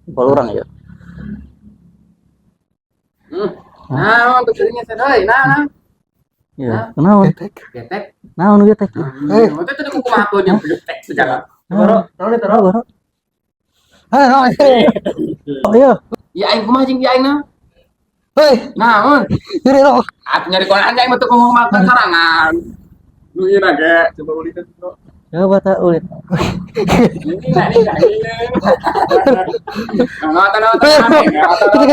Jempol urang ya. Nah, untuk serinya sadai. Nah, nah. Iya, kunaon? Getek. Getek. Naon getek? Eh. Itu tadi kumaha tuh yang getek sejarah. Boro, Naon eta, boro, boro. Ah, naon? Oh iya. Ya aing kumaha jeung aing na? Hei, Naon? nyeri ro. Atuh nyari koran aing mah teu ngomong makan sorangan. Nu ieu na ge, coba ulit bro. Coba tak ulit. Ini nah ini nah ini. Nah, nah, nah,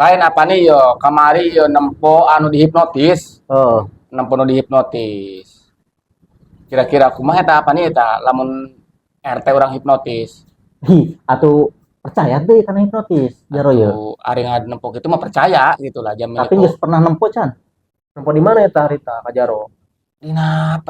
Lain apa nih yo, kamari yo nempo anu dihipnotis, Oh, nempo nu dihipnotis. Kira-kira kumaha eta apa nih eta lamun RT orang hipnotis. Hi, atau percaya deh karena hipnotis, jaro ya. Tuh, ari nempo gitu mah percaya gitu lah jamin Tapi itu. geus pernah nempo can. Nempo di mana eta harita Ka Jaro? Dina HP,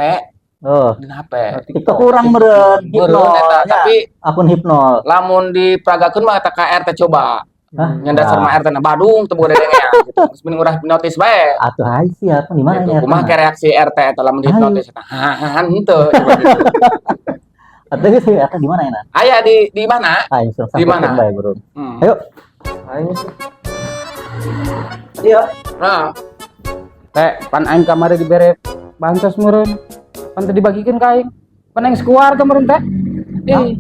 Oh, dina HP. TikTok kurang meureun Meureun hipnol. eta, Ya, tapi akun hipnol. lamun diperagakeun mah eta ka RT coba. Hah? Nya dasar mah RT na Badung teu boga dedengean gitu. Geus mending urang hipnotis bae. Atuh hai siapa di mana Gitu. ini Kumaha RT-na? ke reaksi RT eta lamun dihipnotis eta. Hahaha henteu coba gitu. Atuh geus RT di mana ya? Aya di mana? Ayo langsung Di mana? sampeurkeun bae, Bro. Ayo. Aing Iya. Nah, Teh, pan aing kamari dibere bansos meureun. Pan teu dibagikeun ka aing. Pan aing sakeluarga meureun teh. Ih.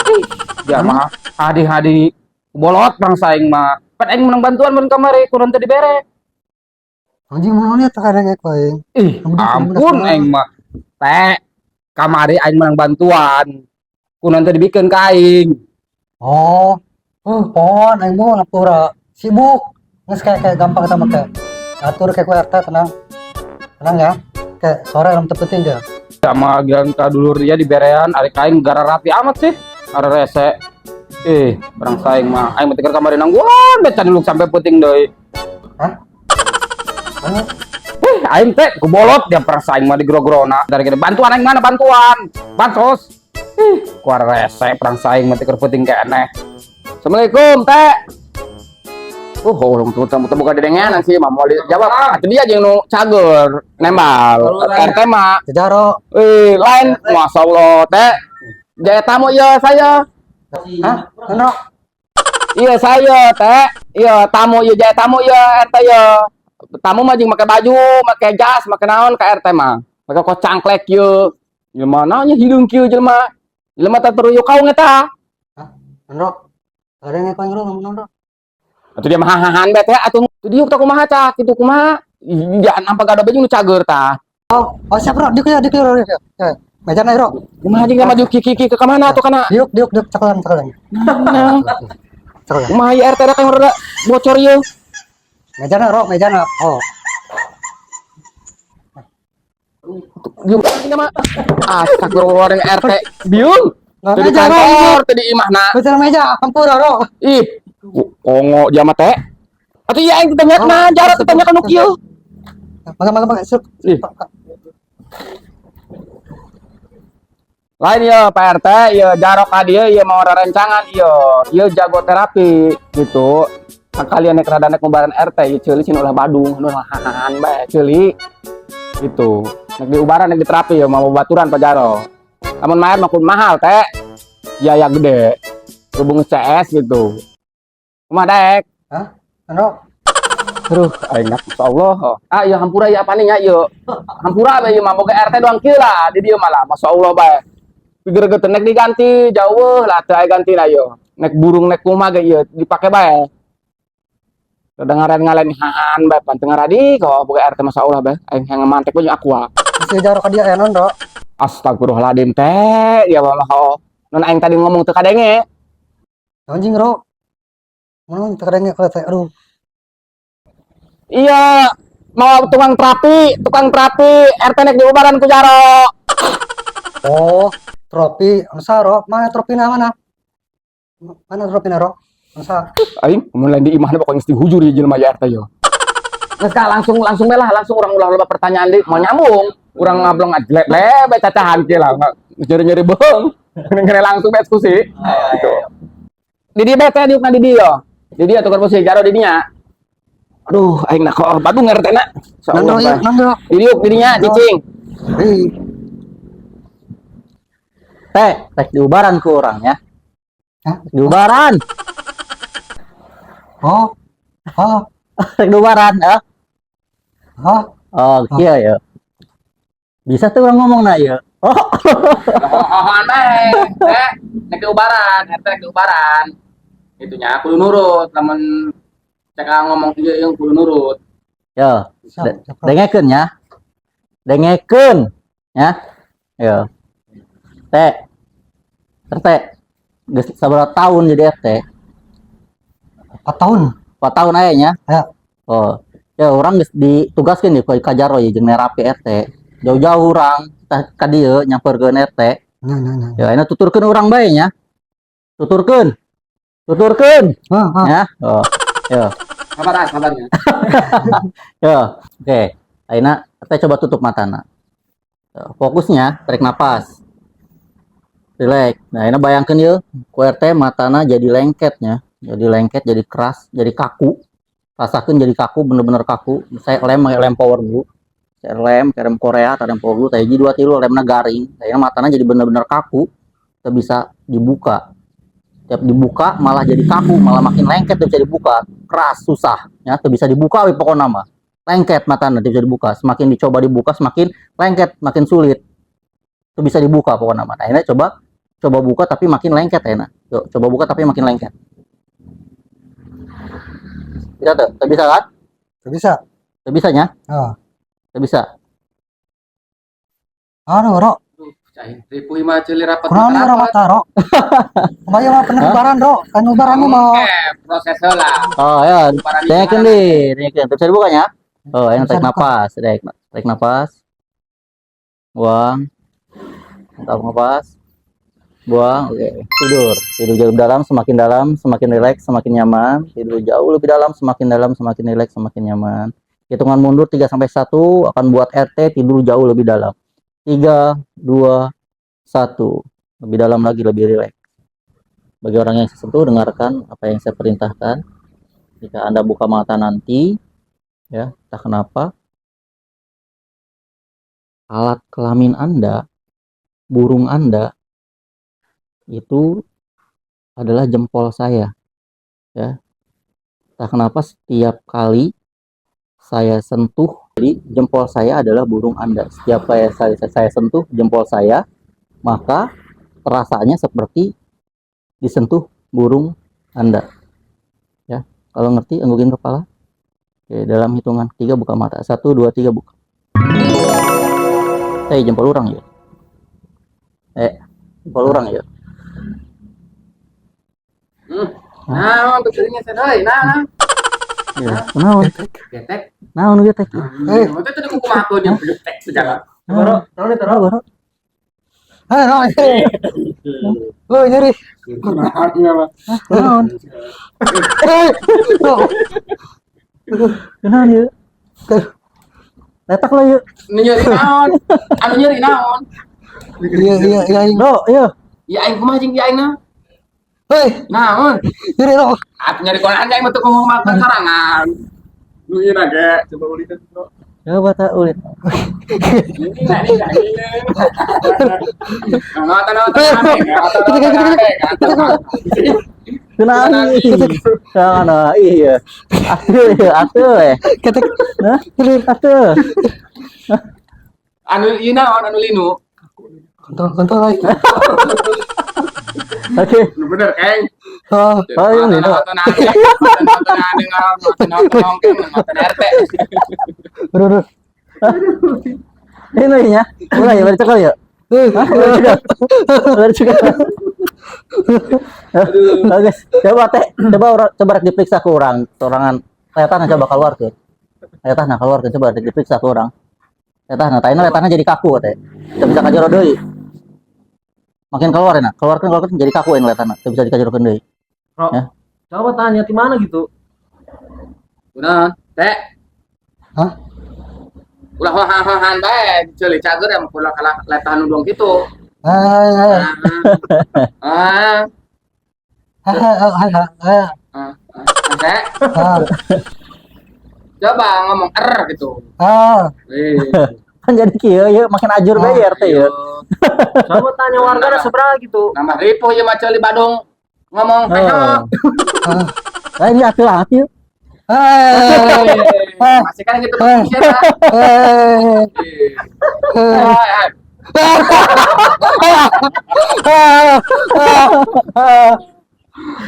Ih, dia mah hadi-hadi bolot bangsa aing mah. Pan aing menang bantuan meureun kamari kurang teu dibere. Anjing mun naon eta kadang ku aing. Ih, ampun aing mah. Teh, kamari aing menang bantuan. Kurang teu dibikeun ka aing. Oh. Oh, pon aing mau lapura sibuk. Geus kayak kayak gampang sama kayak atur kayak ku RT tenang. Tenang ya. Kayak sore lam teu penting dia. Sama giliran ka dulur dia diberean ari ka aing gara rapi amat sih. Ara rese. Ih, barang saing mah aing mah teu kamari nangguan becan dulu sampai penting deui. Hah? Mana? Aing teh kubolot dia perang saing mah di gro-grona. Dari gini, bantuan aing mana bantuan? Bansos. Ih, kuar rese perang saing mah teu penting keneh. Assalamualaikum, Teh. Urang tuh temu buka dedengean sih, mah mau dijawab. Atuh dia jeung nu cager nembal. RT mah. Jaro. Eh, lain masyaallah, Teh. Jaya tamu ya saya. Hah? Nro. Iya saya, Teh. Iya, tamu iya jaya tamu ya RT ya. Tamu mah jeung make baju, make jas, make naon ka RT mah. Make kok cangklek ieu. Jelema naon nya hideung kieu jelema. Jelema teh teruyuk kaung eta. Nro. Kadang ku aing ro ngomong Nro. Atuh dia mah hahahan bae teh atuh diuk teh kumaha cah kitu kumaha. Jangan nampak gado baju nu cager tah. Oh, oh siap ro, diuk ya, diuk ro. Ya. Meja na ro. Kumaha jeung maju kiki ke mana atuh kana? Diuk, diuk, diuk, cakalan, cakalan. Cakalan. Kumaha ieu RT rek rada bocor ieu. Meja na ro, meja na. Oh. Diuk mah. Astagfirullah RT. Biung. Nah, Teu di meja ro. kantor, teu di imahna. Meja meja, hampura ro. Ih, kongo dia mah teh. Atuh ieu aing ditanya jarak ditanya nu kieu. Mangga mangga mangga. Sup. Ih. Lain ya Pak RT, ya jarok ka dieu ieu mau rerencangan ieu. Ieu jago terapi gitu. Kalian nek rada nek ngubaran RT ieu ceuli sin ulah Badung, nu hahahan bae ceuli. Gitu. Nek diubaran nek diterapi ya mau baturan Pak Jaro. Lamun maer mah kudu mahal teh. Biaya gede. Hubung CS gitu. Kumaha daek? Hah? Nro. Aduh, aing nak masyaallah. Ah, ieu hampura ieu apa nih nya ieu? Hampura bae ieu mah boga RT doang kieu lah di dieu malah. Masyaallah bae. Pigeregeut nek diganti jauh lah teu aya ganti lah ieu. Nek burung nek kumaha ge ieu dipake bae. Rada ngaren ngalen haan bae pan teu ngaradi kok boga RT masyaallah bae. Aing hayang mantek bae jeung aqua. Si jaro ka dia ya non ro. Astagfirullahaladzim teh, ya Allah. Non aing tadi ngomong teu kadenge. Anjing ro. Mun teu kadenge kalau teh aduh. Iya, mau tukang terapi RT nek diubaran ku jaro. Oh, tropi, anu ro, mana tropi na mana? Mana tropi na ro? Anu Aing mun lain di imahna pokoknya geus dihujur ieu jelema ya RT yo. Geus ka langsung langsung bae lah, langsung urang ulah loba pertanyaan deui, mau nyambung. Urang ngablong ngajlek le cacahan kieu lah, nyeri-nyeri beung. Ngene langsung bae eksekusi. Gitu. Di dieu bae teh diukna di dieu. Di dia tukar posisi Jaro di dinya. Aduh, aing nak kok Badung RT na. Nando ieu, nando. Di diuk di dinya cicing. Ih, Teh, rek diubaran ku urang ya. Hah? Diubaran. Oh. Oh, Rek diubaran, ya. oh. Oh, iya ya. Bisa tuh urang ngomong na ya. Oh, Hohohan bae. Teh, nek diubaran, RT rek diubaran. Itunya kudu nurut lamun cek ngomong ieu ieu kudu nurut. Ya. Siap, siap. Dengekeun ya. Dengekeun ya. Ya. Teh. RT. Geus sabaraha tahun jadi RT? 4 tahun. 4 tahun aya nya. Ya. Oh. Ya urang geus ditugaskeun di ka Jaro ya jeung nerapi RT. Jauh-jauh urang tah ka dieu nyamperkeun RT. Nya, nya, nya. Ya, ini tuturkeun urang bae nya. Tuturkeun. Tuturkeun Ah, ah. ya. Oh. Ya. Sabar ah, sabarnya. Ya. Oke. Ayeuna teh coba tutup matana. Ya, fokusnya tarik napas. Relax. Nah, ini bayangkan ya, ku RT matana jadi lengketnya, jadi lengket, jadi keras, jadi kaku. Rasakan jadi kaku, bener-bener kaku. Saya lem pakai lem power glue. Saya lem, kayak lem Korea, atau lem power glue, saya dua tilu lemnya garing. Saya matanya jadi bener-bener kaku, tidak bisa dibuka. Tiap dibuka malah jadi kaku, malah makin lengket, tidak bisa dibuka, keras, susah, ya, tidak bisa dibuka, we pokoknya mah. Lengket matanya, tidak bisa dibuka. Semakin dicoba dibuka, semakin lengket, makin sulit. Itu bisa dibuka pokoknya mah. Nah, ini coba coba buka tapi makin lengket ya, nah. Yuk, coba buka tapi makin lengket. Bisa tuh? Tuh bisa kan? Tuh bisa. Tuh bisa nya? Ah. Tuh bisa. Aduh, Ro. Cai, ripuh mah ceuli rapat. Kunaon ieu mata, Ro? Kumaha mah penerbaran, Ro? Kan ubaran mah. Oke, proses heula. Oh ya, Ubaran dengekeun deh, dengekeun. Tuh bisa dibukanya? Oh, yang Bisa tarik dibuka. napas, tarik, tarik napas. Buang. Tarik napas. Buang, oke. Tidur. Tidur jauh dalam, semakin dalam, semakin rileks, semakin nyaman. Tidur jauh lebih dalam, semakin dalam, semakin rileks, semakin nyaman. Hitungan mundur 3 sampai 1 akan buat RT tidur jauh lebih dalam. 3, 2, 1. Lebih dalam lagi, lebih rileks. Bagi orang yang saya sentuh, dengarkan apa yang saya perintahkan. Jika Anda buka mata nanti, ya, entah kenapa, alat kelamin Anda, burung Anda, itu adalah jempol saya. Ya. Entah kenapa setiap kali saya sentuh, jadi jempol saya adalah burung Anda. Setiap saya sentuh jempol saya, maka rasanya seperti disentuh burung Anda. Ya, kalau ngerti anggukin kepala. Oke, dalam hitungan tiga buka mata. Satu, dua, tiga buka. Eh, jempol urang ya. Eh, jempol urang ya. Nah, betulnya sadoi. Nah, nah. Ya, naon? Getek. Naon getek? Eh, itu tadi kumaha yang getek segala. Bro, naon eta, Ro? Bro. Eh, no, eh. Oh, nyeri. Naon? Eh, no. Naon ieu? Letak lah yuk. Nu nyeri naon? Anu nyeri naon? Iya, iya. Bro, iya. Ya aing kumaha jeung aing na? Hei, Naon? nyeri, no. Atuh nyeri konan aing mah teu kumaha makan sorangan. Nu ieu ge, coba ulikeun, Bro. Coba tak ulit. Ini nah, ini nah, ini. Nah, nah, nah, nah, Kenapa? Nah, iya. Atuh, iya, atuh eh. Ketek. Nah, atuh. Anu ieu naon anu linu? Kontol, kontol lagi. Oke. Nu bener, Keng. Oh, Oh, iya, linu. RT. udah, udah. Ini ya. Mulai, baru cekel ya. Hah? Baru cekel. Baru cekel. Oke, guys. Coba teh, coba orang coba rek diperiksa ke orang, sorangan. Letahna coba keluar ke. Letahna keluar ke, coba rek diperiksa ke orang. Letahna, tah letahna jadi kaku teh. Teu bisa kajero deui. Makin keluar enak, keluarkan keluarkan jadi kaku yang letahna, teu bisa dikajerokeun deui. Bro. Ya. Coba tanya di mana gitu. Kunaon? Teh. Hah? Ulah hahan bae, ceuli cager yang ulah kalah letahan nu dong kitu. Eh, eh, Ah. eh, eh, eh, eh, eh. Ah. Teh, Ah, coba ngomong R gitu. ah, Wih. Kan jadi kieu ya makin ajur bae RT ya. Coba tanya warga ada seberapa gitu. Nambah ripuh ya mah ceuli Badung. Ngomong Oh. pehok. ah. Nah, ini hasil hati. Eh, eh, Masih kan gitu Eh. siapa? eh, eh.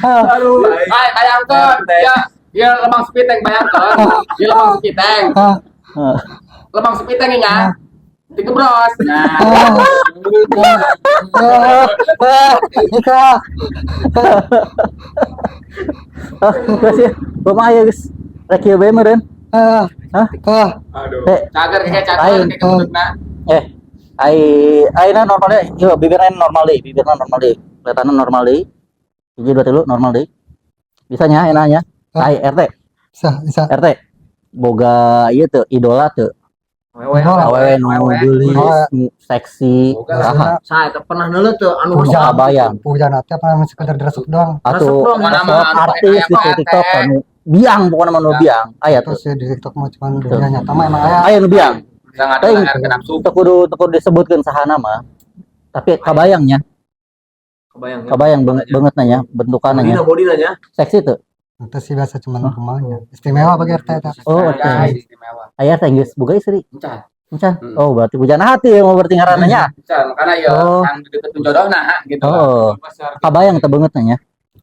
Aduh, ay, bayangkan, ya, ya lebang sepiteng bayangkan, ya lebang sepiteng, Ah, lebang sepiteng ya, digebros. Nah, ah, ah, nikah. Ah, geus ya. Kumaha ya geus? Rek kieu bae meureun. Ah, Hah? ah, aduh, Eh, cager kayak cager Lain. kayak kebentukna. Eh, ai aina normalnya, yo bibirnya normal deh, bibirnya normal deh. Kelihatannya normal deh. Hiji dua tilu normal deh. Bisanya enaknya. Ah. Ai RT, bisa, bisa. RT. Boga ieu teu idola teu. Wewe. Awewe nu geulis, Awewe. nu seksi, Boga lah. saha. Saya teh pernah neuleuh tuh anu Puja. Sok kabayang. Puja nanti apa namanya sekedar diresep doang. Atau Resep dong, mana sok mah anu artis pakai gitu kayak TikTok RT. anu biang pokoknya mah nu biang. Aya tuh. Terus ya di TikTok mah cuman dunia nyata mah emang aya. Aya nu biang. Bisa ngadu Teuing. air ke nafsu. Teu kudu disebutkeun saha nama. Tapi kabayangnya, Kebayang. Ya? kabayang banget banget nanya bentukannya. Bodina bodina nya. Seksi tuh. Itu sih biasa cuman rumahnya. Istimewa bagi RT eta. Oh, oke. Ya, istimewa. Aya teh geus boga istri. Encan, Encan. Hmm. Oh, berarti pujaan hati yang mau berarti ngaranna nya. encan, makanya ya Oh. yang deketin jodoh nah gitu. Oh, kabayang teh banget nanya.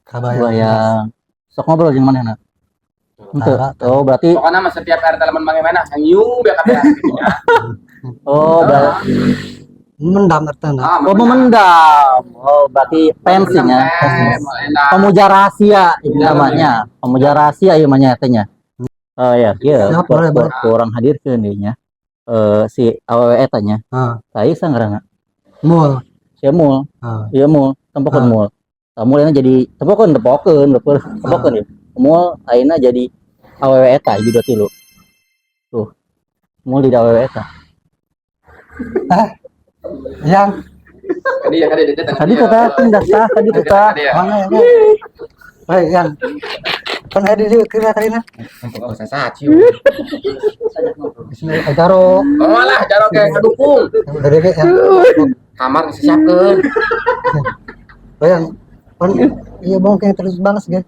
Kabayang. Kabayang. Sok ngobrol jeung manehna. Henteu. Tara, Oh, berarti Pokoknya mah setiap RT lamun manggil mana, yang nyium ya kabeh gitu ya. oh, berarti Mendam RT nah. Ah, oh memendam. Oh, berarti pensinya. Enak. Pemuja rahasia itu Iya, namanya. Pemuja rahasia ieu mah nya teh nya. Oh ya, ieu Siap, boleh, boleh. kurang hadirkeun deui nya. Eh si awewe eta nya. Ah, Saya sangarana. mul. Si mul, Ah, ieu mul, tempokeun Ah. mul. Mul ayeuna jadi tempokeun tempokeun, tempokeun ieu. Mul ayeuna jadi awewe eta hiji dua tilu. Tuh. Mul di awewe eta. Yang Tadi ya tadi tadi. Tadi tuh tah, pindah tah, tadi tuh tah. mana ya? Hei, yang kan ada di kira tadi nah. Oh, saya cium. Di sini eh, jaro. Oh malah jaro ke ngedukung. Udah deh yang. Kamar geus siapkeun. Oh, yang kan iya bang kayak terus balas ge.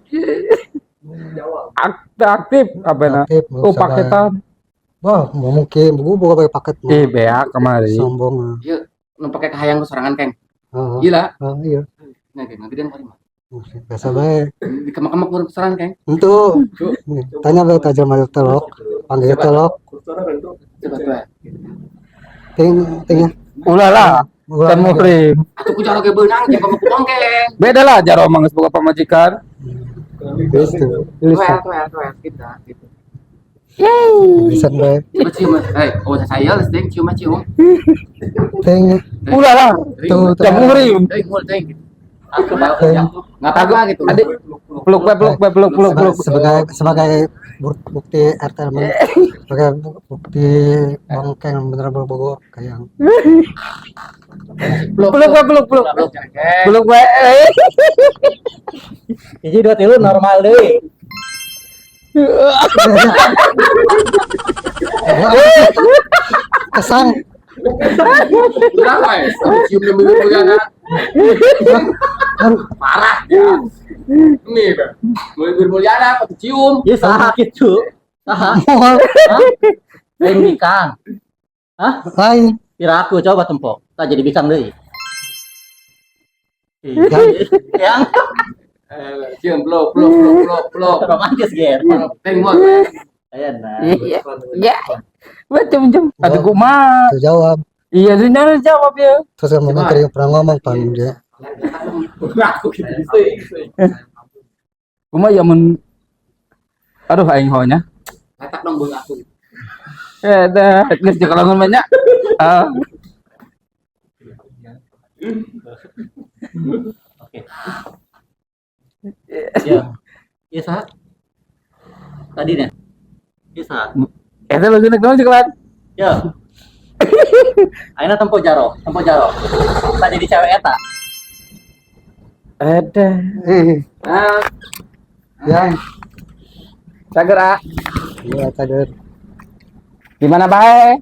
Aktif apa na? Aktif, Oh, paketan. Wah, mau mungkin gua buka pakai paket mah. Eh, beak kemari. Sombong. Ah. Ieu nu pake kahayang ku sorangan keng. Heeh. Gila. Ah, iya. Nah, keng ngagedean kali mah. Biasa bae. Dikemek-kemek ku sorangan keng. Itu. Tanya bae ka jelema telok, panggil telok, Coba tuh. ting ting. Ulah lah, Ulah. can muhrim. Atuh ku jaro ge beunang jeung kemek ku bongkeng. Beda lah jaro mah geus boga pamajikan. Geus tuh. Geus. Tuh, tuh, tuh, gitu, gitu. Bisa bae. Coba cium, eh, oh saya listrik cium cium. Ting. Ulah lah, Tuh, tuh. can muhrim. Teuing mul teuing. Nggak apa-apa gitu. Adik, peluk we, peluk we, peluk, peluk, peluk. Sebagai sebagai bukti RT sebagai bukti bongkeng bener Bogor kayak Peluk we, peluk, peluk. Peluk, keng. Peluk we. Eh. Hiji dua tilu normal deui. kesan Berapa ya? Cium demi mulyana. Parah ya. Nih, Bang. Bibir Mulyana kok dicium. Ieu saha kitu? Saha? Moal. Lain bikang. Hah? Lain. Kira aku coba tempok. Tak jadi bikang deui. Yang Yang Eh, cium peluk peluk peluk peluk peluk. romantis ger. Peluk teng mul. Aya nah. Iya. Ya. Macam macam. Aduh kumaha. tuh jawab. Iya, sih jawab ya. Terus yang ngomong tadi pernah ngomong pan dia. Aku gitu. Kumaha ya mun. Aduh aing honya. Letak dong bang aku. Eh, dah, geus jeung lamun banyak. Ah. Oke. Ya. Iya saha? Tadi nih. Iya saha? Eta lagu nek naon ceklan? Ya. Ayeuna tempo jaro, tempo jaro. Tak jadi cewek eta. Ada. Eh, Nah, yang Cager ah. Iya, cager. Di mana bae?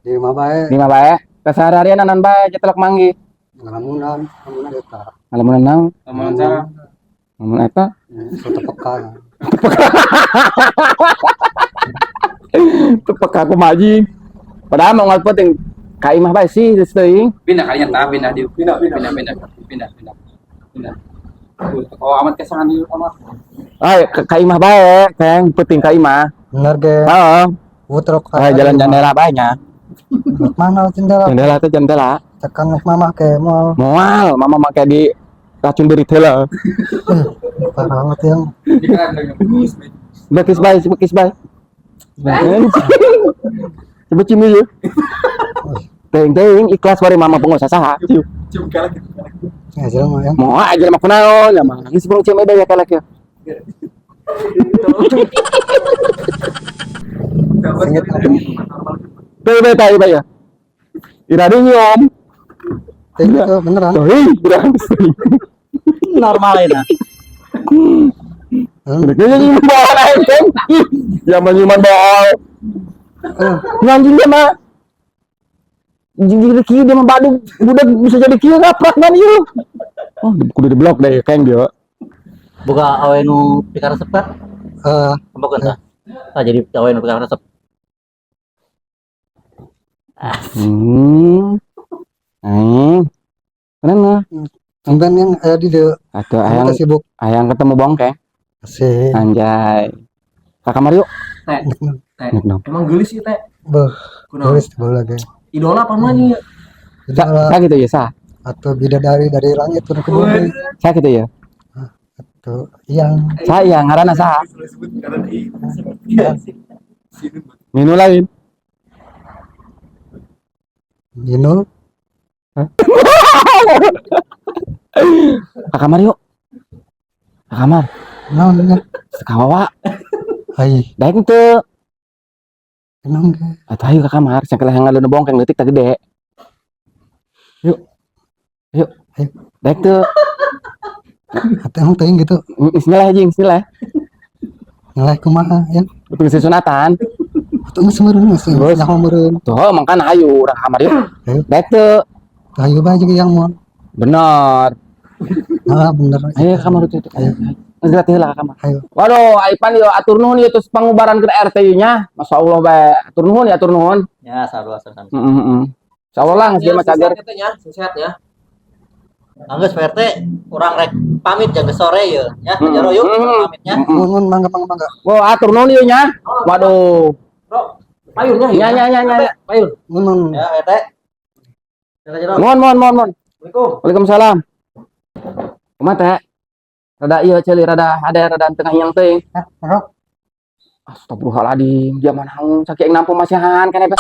Di imah bae. Di mana bae? Keseharian naon bae jetelok manggih. Ngalamunan, ngalamunan eta. Ngalamunan naon? Ngalamunan saha? Ngalamunan eta. Soto peka. Teu peka aku mah anjing. Padahal mau ngalpot yang ka imah bae sih geus teuing. Pindah kalinya tah, pindah di pindah pindah pindah pindah pindah. Pindah. Oh, amat kesangan di amat. Ay, ka imah bae, Keng, penting ka imah. Bener ge. Heeh. Putrok. Ah, jalan jendela bae nya. Mana jendela? Jendela teh jendela. Tekan mama ke moal. Moal, mama make di racun beurit heula. Parah banget yang. Bekis bae, bekis bae. Coba cium dulu. Teuing teuing ikhlas bari mama pengusaha saha. Cium. Ya jalan mah yang. Moal aja mah kunaon, ya mah nangis bro cium bae ya kalak ya. Sengit apa? Bae bae bae bae ya. Ira nyium. Teuing itu beneran. Teuing, berang. Normal ya. Dia nyium bohong aing, Keng. Ya menyuman bohong. Anjing dia mah. Jadi kieu dia mah badung, budak bisa jadi kieu ngaprak man ieu. Oh, kudu diblok deh Keng dia. Boga awe nu pikaresep kan? Eh, Tempokeun tah. Tah jadi awe nu pikaresep. Keren lah. Tumben yang aya di dieu. Atau Kamu ayang teh sibuk. Ayang ketemu bongkeng. Asik. Anjay. Ke kamar yuk. Teh, teh. Nek dong. Emang geulis sih teh. Beuh, Kunaon? geus baheula ge. Idola apa namanya? Idola Sa gitu ya, sa. atau bidadari dari langit turun ke bumi. Sa gitu ya. Atau yang Saya ngaranna saha? Minu lain. Minul. Ke kamar yuk. Ke kamar. Naon nya? Kawawa. Ai, Daek teu. naon ge? Atuh ayo ke kamar, sangkala hayang ngalun bongkeng leutik teh gede. Yuk. Yuk. Ayo. Daek teu. Atuh emang teuing gitu. Bismillah jeung bismillah. Ngeleh kumaha ya? Betul sunatan. Atuh geus meureun geus Geus. nyaho meureun. Tuh, mangkana ayo urang ke kamar yuk. Ayo. Daek teu. Tah ayo bae jeung yang moal. Bener. Ah, bener. Ayo ke kamar itu. Ayo. Geus latih heula ke kamar. Ayo. Waduh, Aipan yo atur nuhun ieu terus pangubaran ke RT nya. Masya Allah bae. Atur nuhun ya, atur nuhun. Ya, sarua sarua. Heeh heeh. Insyaallah lah geus mah cager. Ya, sehat ya. Anggeus Pak RT, urang rek pamit jaga sore ye ya. Jaro yuk pamitnya. Mun mun mangga mangga mangga. Wah, atur nuhun ieu nya. Waduh. Bro, payunnya Nya nya nya nya. Payun. Mun mun. Ya, Pak RT. Jaga jero. Mohon mohon mohon mohon. Assalamualaikum. Waalaikumsalam. Kumaha teh? Rada ieu ceuli rada ada rada tengah yang teuing. Hah, rok. Astagfirullahaladzim, dia mana naon saking nampu masihan kan eta.